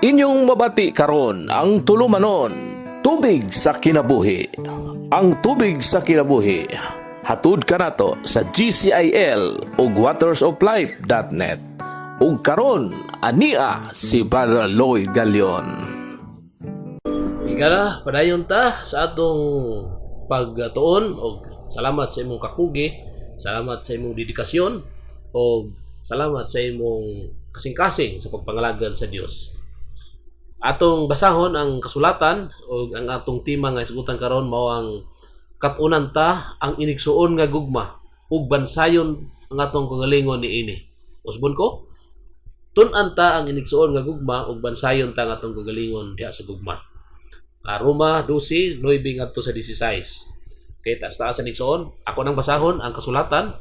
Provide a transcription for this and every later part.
Inyong mabati karon ang tulumanon, Tubig sa Kinabuhi. Ang Tubig sa Kinabuhi, hatud kanato sa GCIL ug watersoflife.net. Ug karon ania si Brother Lloyd Galion. Higala, padayon ta sa atong pagtuon og salamat sa imong kakugi, salamat sa imong dedikasyon og salamat sa imong kasing-kasing sa pagpangalagad sa Dios. Atong basahon ang kasulatan ug ang atong tema nga isgutan karon mao ang kat-unan ta ang inigsuon nga gugma ug bansayon ang atong kagalingon niini. Usbon ko, tun-an ta ang inigsuon nga gugma ug bansayon ta ang atong kagalingon diha sa gugma. Roma 12:9 ngadto sa 16. Okay, taas taas sa igsoon. Ako nang basahon ang kasulatan.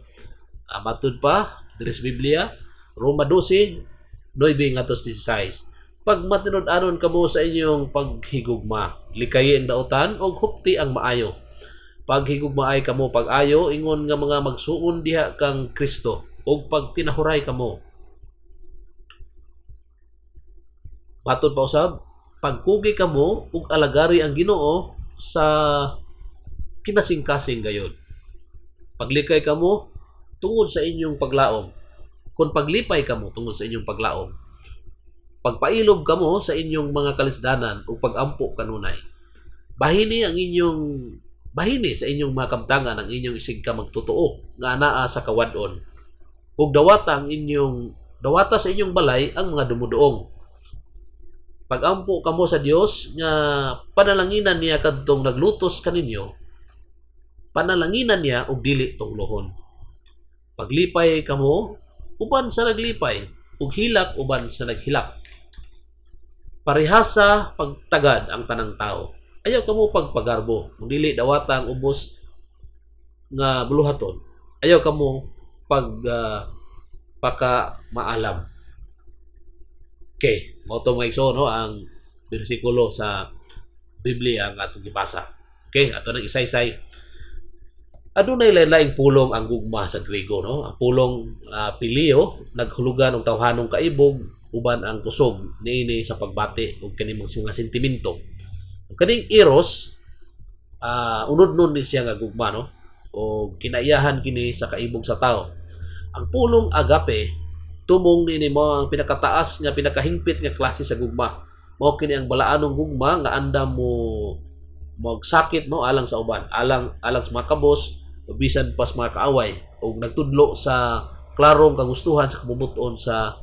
Matud pa diri sa Biblia, Roma 12:9 ngadto sa 16. Pagmatinud-anon kamo sa inyong paghigugma, likayi ang dautan ug hupti ang maayo. Paghigugmaay kamo pag-ayo ingon nga mga magsuon diha kang Kristo ug pagtinahuray kamo. Matod pa usab, pagkugi kamo ug alagari ang Ginoo sa kinasingkasing gayod. Paglikay kamo tungod sa inyong paglaom. Kung paglipay kamo tungod sa inyong paglaom. Pagpailob kamo sa inyong mga kalisdanan ug pagampo kanunay. Bahini sa inyong mga kamtangan ang inyong isig ka magtotoo nga anaa sa kawad-on. Ug dawata sa inyong balay ang mga dumuduong. Pagampo kamo sa Dios nga panalanginan niya kadtong naglutos kaninyo, panalanginan niya og dili tunglohon. Paglipay kamo uban sa naglipay ug hilak uban sa naghilak. Parehasa pagtagad ang tanang tao. Ayaw kamo pagpagarbo, kung dili dawata ang ubos nga buluhaton. Ayaw kamo pag paka maalam. Okay, mao to, mga igsoon, no, ang bersikulo sa Biblia ang atong gibasa. Okay, ato nang isaysay. Adunay lain-laing pulong ang gugma sa Grego, no? Ang pulong phileo naghulugan og tawhanong kaibog uban ang kusog niini sa pagbati ug kini mga sentimento. Ug kaning eros, unod nun ni siya nga gugma, no? O kinaiyahan kini sa kaibog sa tao. Ang pulong agape tumong niini mo ang pinakataas nga pinakahingpit nga klase sa gugma. Mao kini ang balaanong gugma nga andam mo magsakit, no, alang sa uban, alang alang sa mga kabos, bisan pa sa mga kaaway, ug nagtudlo sa klarong kagustuhan sa kabubut-on sa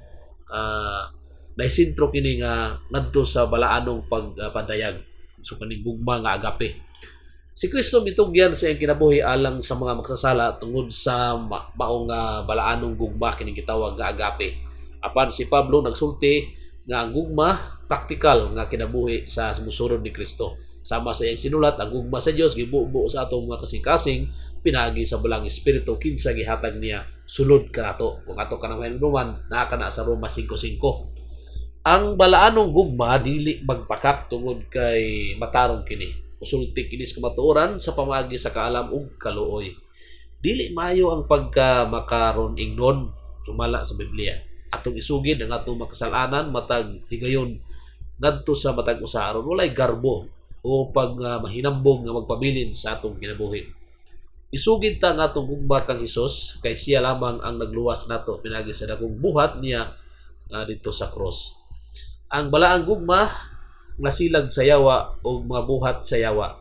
naisentro kini nga ngadto sa balaanong pagpadayag. So kaning gugma nga agape. Si Kristo mitugyan sa iyang kinabuhi alang sa mga magsasala tungod sa maong balaanong gugma, kining gitawag nga agape. Apan si Pablo nagsulti nga ang gugma praktikal nga kinabuhi sa sumusunod ni Kristo. Sama sa iyang sinulat, ang gugma sa Dios gibubo sa atong mga kasing-kasing pinaagi sa Balaang Espiritu kinsa gihatag niya sulod kanato. Kung ato kanang mahinumduman, naa kana sa Roma 5:5. Ang balaanong gugma dili magpakak tungod kay matarong kini. Usulti kini sa kamatuoran sa pamaagi sa kaalam ug kaluoy. Dili maayo ang pagka makaron ingnon sumala sa Biblia. Atong isugid ang atong makasalanan matag higayon ngadto sa matag usa aron walay garbo o pag mahinambong nga magpabilin sa atong kinabuhi. Isugid ta ang atong gugma kang Hesus kay siya lamang ang nagluwas nato pinaagi sa dakong buhat niya didto sa cross. Ang balaang gugma nasilag sa yawa og mga buhat sa yawa.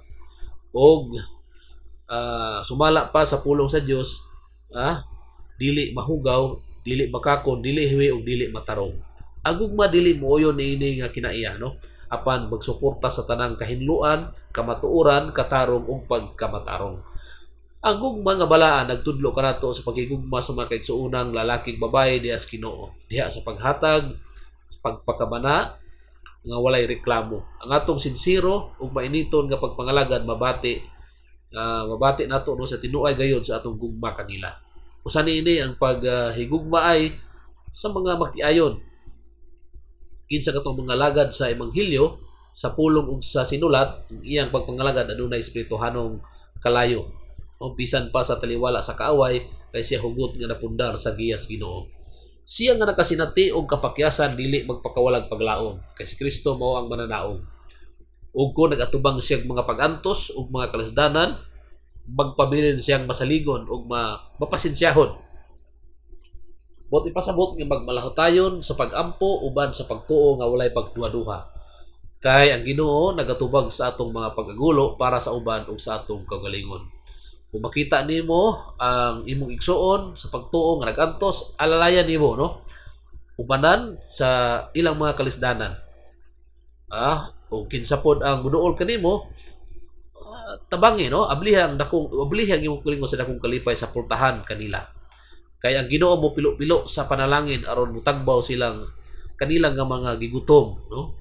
Og sumala pa sa pulong sa Dios, dili mahugaw, dili makakon, dili hiwi ug dili matarong. Ang gugma dili mooyon niini nga kinaiya, no? Apan magsuporta sa tanang kahinluan, kamatuoran, katarong ug pagkamatarong. Ang gugma nga balaan nagtudlo kanato sa paghigugma sa mga kaigsuonang lalaking babae diha sa Ginoo, diha sa paghatag, sa pagpakabana nga walay reklamo. Ang atong sinsero ug mainiton nga pagpangalagad mabati nato, no, sa tinuay gayod sa atong gugma kanila. Usa niini ang paghigugma ay sa mga magtiayon. Kinsa katong mga lagad sa ebanghelyo sa pulong ug sa sinulat, ang iyang pagpangalagad adunay espirituhanong kalayo. O bisan pa sa taliwala sa kaaway kay siya hugot nga napundar sa giyas Ginoo. Siya nga nakasinati og kapakyasan dili magpakawalag paglaom, kay si Kristo mao ang mananaog. Ug kung nagatubang siyang mga pagantos ug mga kalisdanan, magpabilin siyang masaligon ug mapasensyahon. Buot ipasabot nga magmalahotayon sa pagampo uban sa pagtuo nga walay pagduha-duha. Kay ang Ginoo nagatubag sa atong mga pag-agulo para sa uban ug sa atong kaugalingon. Kung makita nimo ang imong igsuon sa pagtuo nga nagantos, alalayan nimo, no? Ubanan sa ilang mga kalisdanan. O kinsa pod ang muduol kanimo, tabangi, no? Abliha ang imong kaugalingon sa dakong kalipay sa pultahan kanila. Kay ang Ginoo mo pilo-pilo sa panalangin aron mutagbaw silang kanilang nga mga gigutom, no?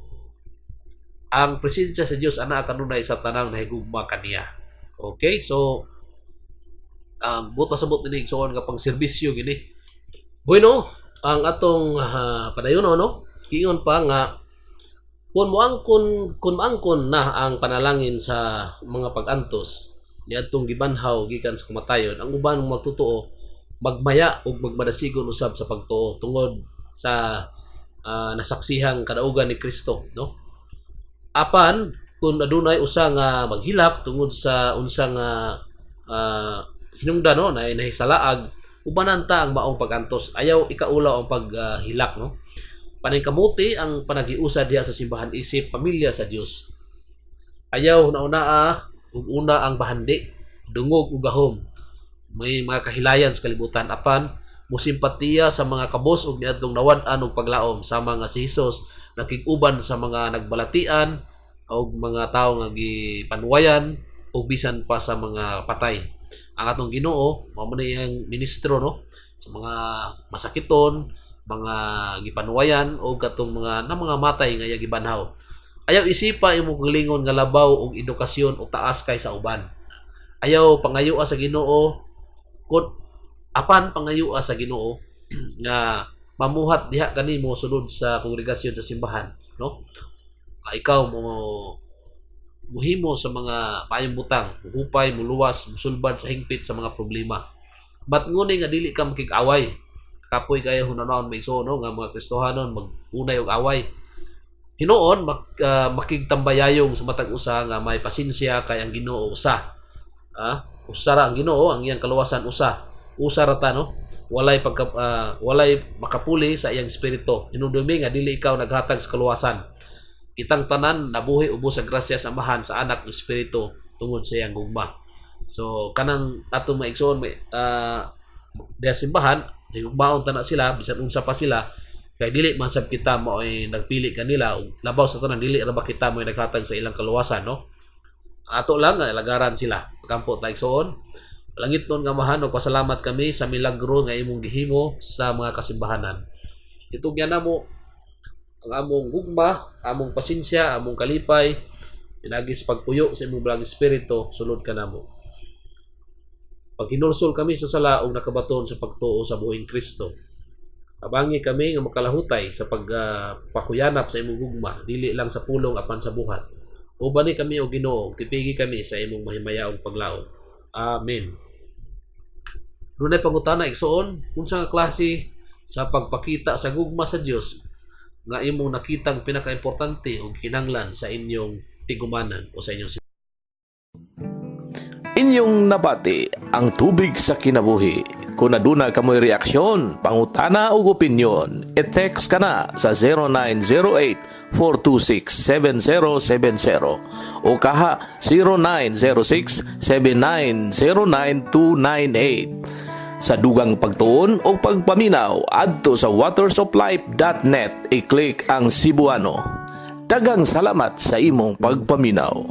Ang presensya sa Dios ana kanunay sa tanang nahigugma kaniya. Okay? So ang buot pasabot nini, igsoon, nga pang serbisyo gini. Bueno, ang atong padayon, no? Giingon pa nga kung moangkon na ang panalangin sa mga pag-antos niadtong gibanhaw gikan sa kamatayon, ang uban magtotoo magmaya ug magmadasigon usab sa pagtuo tungod sa nasaksihang kadaugan ni Kristo, no? Apan kung adunay usa nga maghilak tungod sa unsa nga hinungdan, no, na nahisalaag, ubanan ta ang maong pag-antos. Ayaw ikaulaw ang paghilak, no? Paningkamuti ang panagiusa diha sa simbahan isip pamilya sa Dios. Ayaw hunaunaa ug una ang bahandi, dungog ug gahom. May mga kahilayan sa kalibutan, apan musimpatiya sa mga kabos ug niadtong nawad-an og paglaom, sama nga si Hesus nakig-uban sa mga nagbalatian og mga tawo nga gipanuwayan ug bisan pa sa mga patay. Ang atong Ginoo mao man iyang ministro, no, sa mga masakiton, mga gipanuwayan o katong mga na mga matay nga iya gibanhaw. Ayaw isipa imong kaugalingon nga labaw og edukasyon o taas kaysa uban. Ayaw pangayoa sa Ginoo kun apan pangayoa sa Ginoo nga mamuhat diha kanimo sulod sa kongregasyon sa simbahan, no? Ikaw mo muhimo sa mga maayong butang, muhupay, muluwas, musulbad sa hingpit sa mga problema. But nguni nga dili ka makig-away. Kapoy kayo hunanaon may no nga mga Kristohanon magunay og away. Hinuon makigtambayayong sa matag usa nga may pasensya kay ang Ginoo usa. Usa ra ang Ginoo, ang iyang kaluwasan usa. Usa ra ta, no? Walay makapuli sa iyang espiritu. Hinumdumi nga dili ikaw naghatag sa kaluwasan. Kitang tanan nabuhi ubos sa grasya sa Amahan, sa Anak ug Espiritu tungod sa iyang gugma. So kanang atong maigsoon may diha simbahan, higugmaon ta na sila bisan unsa pa sila, kay dili man sab kita mao'y nagpili kanila ug labaw sa tanan, dili ra ba kita mo'y naghatag sa ilang kaluwasan, no? Ato lang nga alagaran sila. Pagampo ta, igsoon. Langitnon nga Amahan, pasalamat kami sa milagro nga imong gihimo sa mga kasimbahanan. Itugyan namo ang among gugma, among pasensya, among kalipay, pinaagi sa pagpuyo sa imong Balaang Espiritu sulod kanamo. Paghinulsol kami sa sala ug nakabaton sa pagtuo sa buhing Kristo. Tabangi kami nga makalahutay sa pagpakuyanap sa imong gugma, dili lang sa pulong apan sa buhat. Ubani kami, o Ginoo, tipigi kami sa imong mahimayaong paglaom. Amen. Dunay pangutana, igsoon: unsa nga klase sa pagpakita sa gugma sa Dios nga imong nakitang pinakaimportante ug kinahanglan sa inyong tigumanan o sa inyong Inyong nabati ang Tubig sa Kinabuhi. Kung aduna kamoy reaksyon, pangutana ug opinyon, i-text kana sa 0908-426-7070 o kaha 0906-7909298. Sa dugang pagtuon o pagpaminaw, adto sa watersoflife.net, i-click ang Cebuano. Daghang salamat sa imong pagpaminaw.